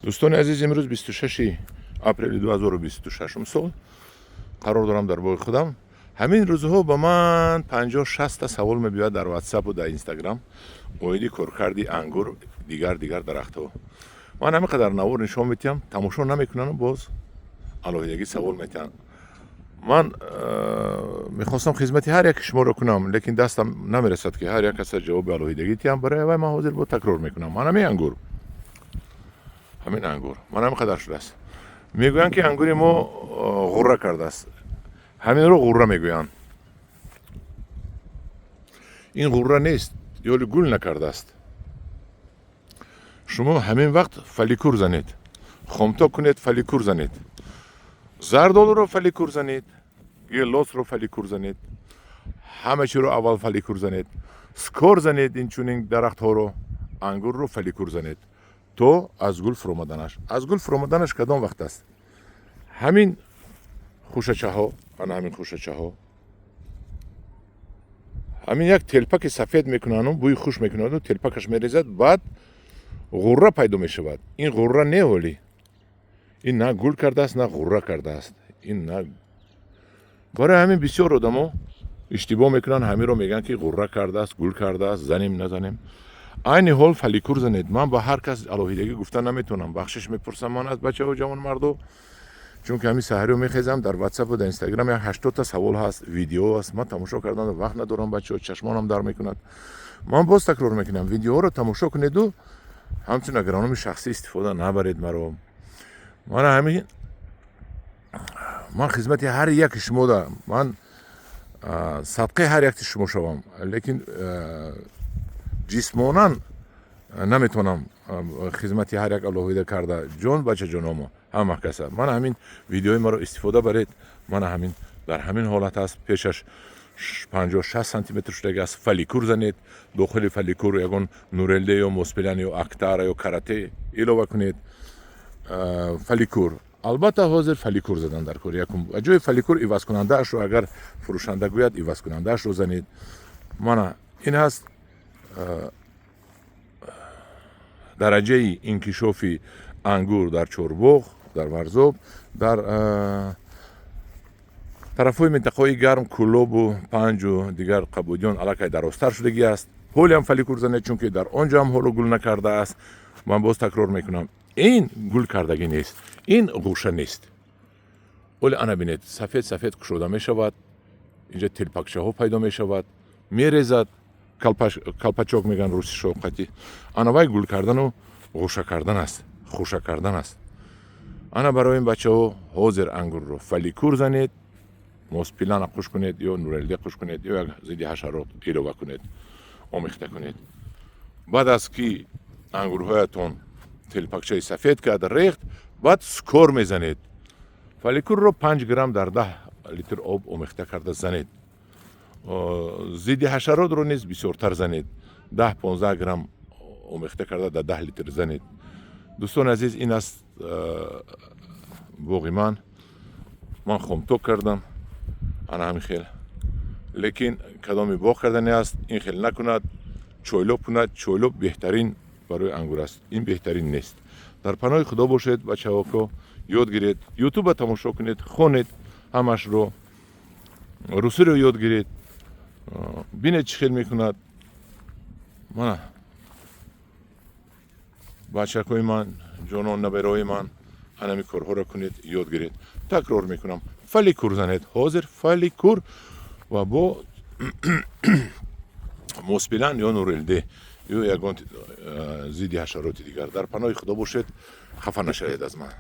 Дӯстони азиз, имрӯз 26 апрели 2026 сол қарор дорам дар боғи худам. Ҳамин рӯзҳо ба ман 50-60-та савол мебиёяд дар Ватсапу дар Инстаграм оиди коркарди ангур, дигар дигар дарахтҳо. Ман ҳамин қадар навор нишон медиҳам, тамошо намекунану боз алоҳидагӣ савол метиҳанд. Ман мехостам хизмати ҳар яки шуморо кунам, лекин дастам намерасад, ки ҳар як каса ҷавоби алоҳидагӣ диҳам. Барои вай ман ҳозир бо такрор мекунам. Ман ҳамин ангур, ҳамин ангур ман ҳамин қадар шудааст. Мегӯянд, ки ангури мо ғурра кардааст. Ҳаминро ғурра мегӯянд. Ин ғурра нест, ёли гул накардааст. Шумо ҳамин вақт Фоликур занед, хомток кунед, Фоликур занед, зардолуро Фоликур занед, гелосро Фоликур занед, ҳама чиро аввал Фоликур занед, Скор занед. Инчунин дарахтҳоро, ангурро Фоликур занед то аз гул фуромаданаш. Аз гул фуромаданаш кадом вақт аст? Ҳамин хушачаҳо, ана ҳамин хушачаҳо, ҳамин як телпаки сафед мекунану бӯи хуш мекунаду телпакаш мерезад, баъд ғурра пайдо мешавад. Ин ғурра не, ҳолӣ ин на гул кардааст, на ғурра кардааст. Ин на. Барои ҳамин бисёр одамо иштибоҳ мекунанд, ҳаминро мегӯянд, ки ғурра кардааст, гул кардааст, занем, назанем. Айни ҳол Фоликур занед. Ман ба ҳар кас алоҳидагӣ гуфта наметавонам, бахшиш мепурсам ман аз бачаҳо, ҷавонмардо, чунки ҳамин саҳариё мехезам, дар Ватсапу дар Инстаграм як 80-та савол ҳаст, видео аст. Ман тамошо кардан вақт надорам, бачаҳо, чашмонам дар мекунад. Ман боз такрор мекунам: видеоҳоро тамошо кунеду ҳамчун агрономи шахсӣ истифода набаред маро. Мана ҳамин, ман хизмати ҳар яки шумода, ман садқаи ҳар яки шумо шавам, лекин ҷисмонан наметавонам хизмати ҳар як алоҳида карда. Ҷон, бачаҷономо, ҳама каса, мана ҳамин видеои маро истифода баред. Мана ҳамин дар ҳамин ҳолат аст, пешаш 50-60 сантиметр шудаги аст. Фоликур занед, дохили Фоликур ягон Нурелде ё Моспилан ё Актара ё Карате илова кунед. Фоликур, албатта, ҳозир Фоликур задан дар кор. Якум, ҷои Фоликур ивазкунандаашро агар фурӯшанда гӯяд, ивазкунандаашро занед. Мана ин ҳаст дараҷаи инкишофи ангур дар Чорбоғ, дар Варзоб, дар тарафҳои минтақаҳои гарм, Кӯлобу Панҷу дигар Қабудиён аллакай дарозтар шудагӣ аст. Ҳолиам Фоликур занед, чунки дар он ҷо ҳам ҳоло гул накардааст. Ман боз такрор мекунам: ин гул кардагӣ нест, ин ғӯша нест. Оле ана бинед, сафед сафед кушода мешавад, инҷа телпакчаҳо пайдо мешавад, мерезад, колпачок мегӯянд русишо қатӣ. Ана вай гул кардану ғӯша кардан аст, хӯша кардан аст. Ана барои ин, бачаҳо, ҳозир ангурро Фоликур занед, Моспилана қуш кунед ё Нурелде қуш кунед, ё як зидди ҳашарот илова кунед, омехта кунед. Баъд аз ки ангурҳоятон телпакчаи сафед кард, рехт, баъд Скор мезанед. Фоликурро 5 грамм дар 10 литр об омехта карда занед. Зидди ҳашаротро низ бисёртар занед, 10-15 грамм омехта карда дар 10 литр занед. Дӯстони азиз, ин аст боғи ман. Ман хомток кардам ана ҳамин хел, лекин кадоми боғ кардане аст, ин хел накунад, чойлоб кунад. Чойлоб беҳтарин барои ангур аст, ин беҳтарин нест. Дар паноҳи Худо бошед, бачаҳоко. Ёд гиред, Ютуба тамошо кунед, хонед ҳамашро, русиро ёд гиред, бинед, чӣ хел мекунад. Мана бачакҳои ман, ҷонон, набераҳои ман, анами корҳоро кунед, ёд гиред. Такрор мекунам: Фоликур занед ҳозир, Фоликур ва бо Моспилан ё Нурелде ё ягон зидди ҳашароти дигар. Дар паноҳи Худо бошед, хафа нашавед аз ман.